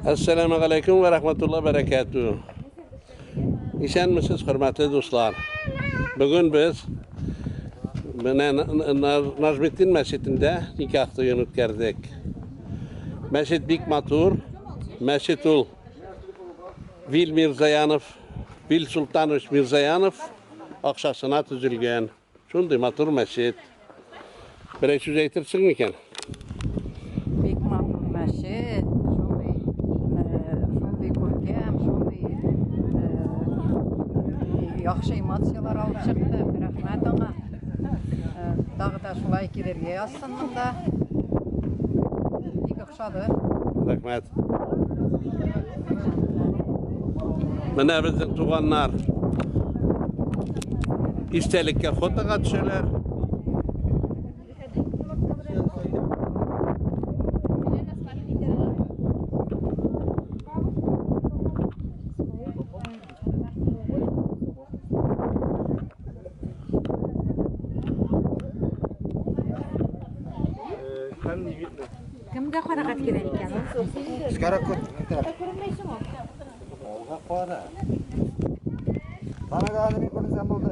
Әссәламу алейкум вә рахматуллаһи бәрәкәтү. Исәнмесез, хөрмәтле дуслар. Бүген без менә Нажметдин мәчетендә никах туен үткәрдек. Мәчет бик матур. Мәчет ул Вил Мирзаянов, Вил Султанович Мирзаянов акчасына төзелгән. Шундый матур мәчет. Берәр сүз әйтерсең микән? Бик матур мәчет, шундый, шундый күркәм, шундый яхшы эмоцияләр алып чыкты. Рәхмәт аңа. Тагы да шулай килергә язсын монда. Бик охшады. Рәхмәт. Менә безнең туганнар истәлеккә фотога төшәләр. Кемгә карарга кирәк икән? Скоро күп. Күренмәйсең ул. Алга кара. Бана да мин күрсәм булды.